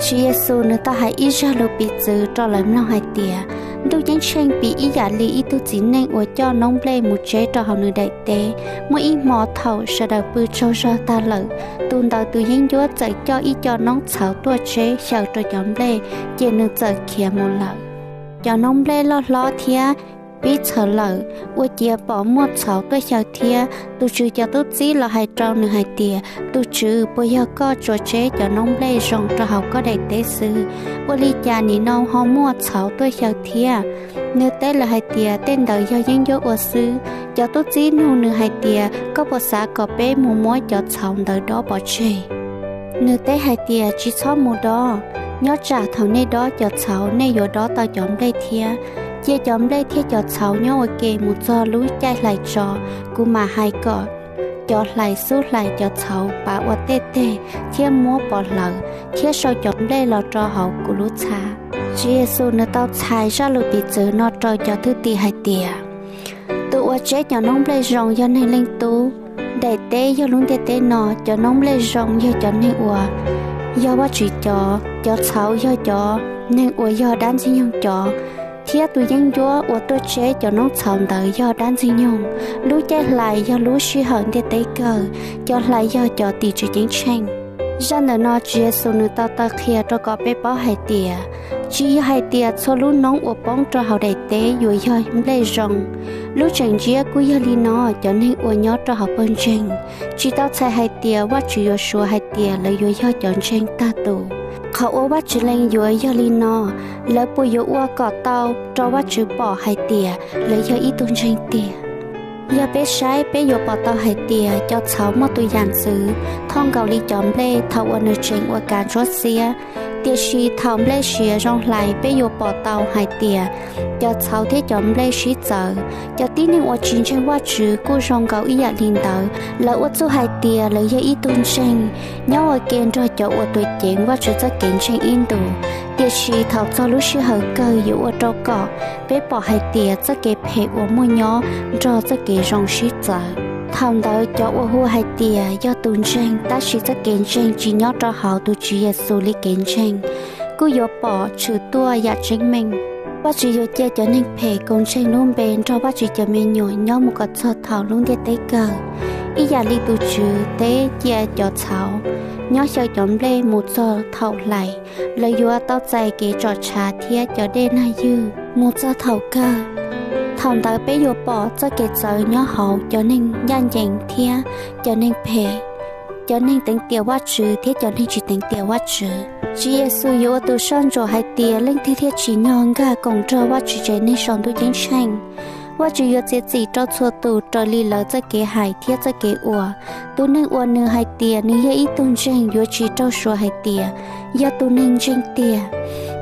Tswv Yexus nws tau hais ib zaj lus piv txwv rau lawv mloog hais tias, Ntuj Ceeb tsheej piv ib yam li ib tug txiv neej uas coj noob nplej mus tseb rau hauv nws daim teb. Muaj ib hmo thaum sawv daws pw tsaug zog tag lawm, tus ntawd tus yeeb ncuab txawm coj ib co noob txhauv tuaj tseb xyaw rau cov nplej, ces nws txawm khiav mus lawm. Cov noob nplej loj hlob thiab pib txhaws lawm, ua ciav pom muaj txhauv tuaj xyaw thiab. Tus tswv cov tub txib los hais rau nws hais tias, Tus tswv, puas yog koj tsuas tseb cov noob nplej zoo rau hauv koj daim teb xwb? Ua li cas nim no ho muaj txhauv tuaj xyaw thiab? Nws teb lawv hais tias, Tej ntawd yog yeeb ncuab ua xwb. Cov tub txib nug nws hais tias, Koj puas xav kom peb mus muab cov txhauv ntawd dob pov tseg? Nws teb hais tias, Tsis txhob mus dob. Nyob tsam thaum nej dob cov txhauv, nej yuav dob tau cov nplej thiab. Cia cov nplej thiab cov txhauv nyob ua ke mus txog lub caij hlais tso, kuv mam hais kom cov hlais xub hlais cov txhauv pav ua tej teg thiab muab pov hlawv, thiab sau cov nplej los rau hauv kuv lub txha. Tswv Yexus nws tau txhais zaj lus piv txwv no rau cov thwj tim hais tias, Tus uas tseb cov noob nplej zoo yog Neeg Leej Tub. Daim teb yog lub ntiaj teb no, cov noob nplej zoo yog cov neeg uas yog Vajtswv cov, cov txhauv yog cov neeg uas yog dab Ntxwg Nyoog cov, thiab tus yeeb ncuab uas tuaj tseb cov noob txhauv ntawd yog dab Ntxwg Nyoog. Lub caij hlais yog lub sij hawm ntiaj teb kawg, cov hlais yog cov tim tswv ceeb tsheej. Zaj ntawm no Tswv Yexus nws tau taw qhia rau kom peb paub hais tias, tsis yog hais tias txhua lub noob uas poob rau hauv daim teb yuav yog nplej zoo. Lub tseem ntsiab kuj yog li no, cov neeg uas nyob rau hauv pawg ntseeg tsis tau txhais hais tias Vajtswv yuav suav hais tias lawv yuav yog cov ntseeg tag tus. Qhov uas Vajtswv lees yuav yog li no, lawv puas yuav ua kom tau rau Vajtswv pom hais tias lawv yog ib tug ntseeg tiag? Yog peb saib, peb yuav pom tau hais tias cov txhauv muaj tus yam ntxwv thoj nkaus li cov nplej thaum uas nws tseem ua kav ntsuab xiab. Tiam sis thaum nplej siav zoo hlais, peb yuav pom tau hais tias cov txhauv thiab cov nplej sib txawv. Cov tib neeg uas tsis ntseeg Vajtswv kuj zoo nkaus ib yam li ntawd, lawv ua txuj hais tias lawv yog ib tug ntseeg, nyob ua ke nrog cov uas tuav ceev Vajtswv txoj kev ntseeg ib ntus. Tiam sis thaum txog lub sij hawm kawg yuav ua rau kom peb pom hais tias txoj kev phem uas muaj nyob nrog txoj kev zoo sib txawv. Thaum ntawd cov uas hu hais tias yog tus ntseeg tab sis txoj kev ntseeg tsis nyob rau hauv tus Tswv Yexus li kev ntseeg, kuj yuav pom tshwm tuaj yam tseeb meej. Vajtswv yuav cia cov neeg phem koom ntseeg lub npe nrog Vajtswv cov me nyuam nyob mus kom txog thaum lub ntiaj teb kawg. Ib yam li tus tswv teb cia cov txhauv nyob xyaw cov nplej mus txog thaum hlais, lawv yuav tau txais kev tsom tshav thiab cov dej nag ywg mus txog thaum kawg. Thaum ntawd peb yuav pom txoj kev txawv nyob hauv cov neeg ncaj ncees thiab cov neeg phem, cov neeg teev tiam Vajtswv thiab cov neeg tsis teev tiam Vajtswv. Tswv Yexus yuav ua tus soj ntsuam hais tias leej twg thiaj tsim nyog nkag koom nrog Vajtswv tsev neeg saum ntuj ceeb tsheej. Vajtswv yuav txiav txim rau txhua tus raws li lawv txoj kev hais thiab txoj kev ua. Tus neeg uas nws hais tias nws yog ib tug ntseeg yuav tsis raug suav hais tias yog tus neeg ntseeg tiag.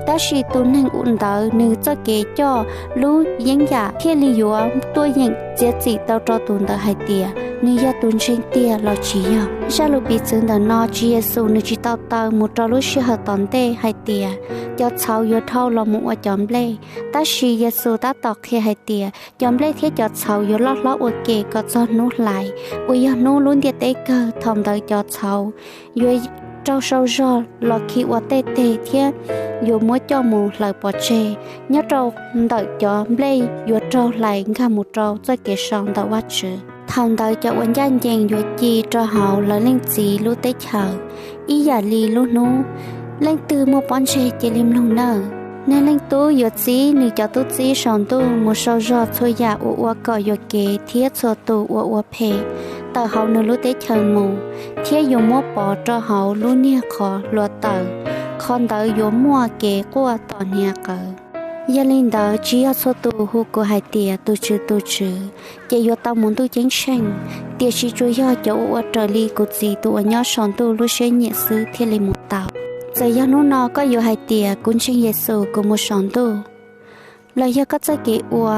Tab sis tus neeg ntawd nws txoj kev coj lub yeeb yam thiaj li yuav tuaj yeem txiav txim tau rau tus ntawd hais tias nws yog tus ntseeg tiag los tsis yog. Zaj lus piv txwv ntawm no Tswv Yexus nws tsis tau taw mus rau lub sij hawm tom ntej hais tias cov txhauv yuav dhau los mus ua cov nplej. Tab sis Yexus tab tom qhia hais tias cov nplej thiab cov txhauv yuav loj hlob ua ke kom txog hnub hlais, uas yog hnub lub ntiaj teb kawg. Thaum ntawd cov txhauv yuav raug sau zog los khi ua tej teg thiab yuav muab coj mus hlawv pov tseg. Nyob rau ntawm cov nplej yuav raug hlais nkag mus rau txoj kev sau ntawm Vajtswv. Thaum ntawd cov uas ncaj ncees yuav ci rau hauv lawv Leej Txiv lub teb chaws ib yam li lub hnub. Leej twg muaj pob ntseg cia li mloog nawb. Neeg Leej Tub yuav txib nws cov tub txib saum ntuj mus sau zog txhua yam uas ua kom yuam kev thiab txhua tus uas ua phem tawm hauv nws lub teb chaws mus, thiab yuav muab pov rau hauv lub niag qhov hluav taws. Qhov ntawd yuav muaj kev quaj tom hniav qawv. Yog li ntawd, tsis yog txhua tus hu kuv hais tias, Tus Tswv, tus Tswv, ces yuav tau mus Ntuj Ceeb tsheej, tiam sis tsuas yog cov uas ua raws li kuv Txiv tus uas nyob saum ntuj lub siab nyiam xwb thiaj li mus tau. Txawm yog hnub no koj yuav hais tias, Kuv ntseeg Yexus, kuv mus saum ntuj, los yog koj txoj kev ua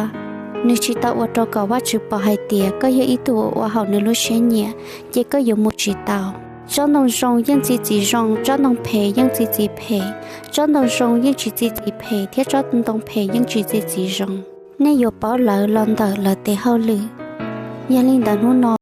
nws tsis tau ua rau kom Vajtswv pom hais tias koj yog ib tug uas ua haum nws lub siab nyiam, ces koj yuav mus tsis tau. Tsob ntoo zoo yeej txi txiv zoo, tsob ntoo phem yeej txi txiv phem. Tsob ntoo zoo yeej tsis txi txiv phem, thiab tsob ntoo phem yeej tsis txi txiv zoo. Nej yuav paub lawv los ntawm lawv tes hauj lwm. Yog li ntawd hnub no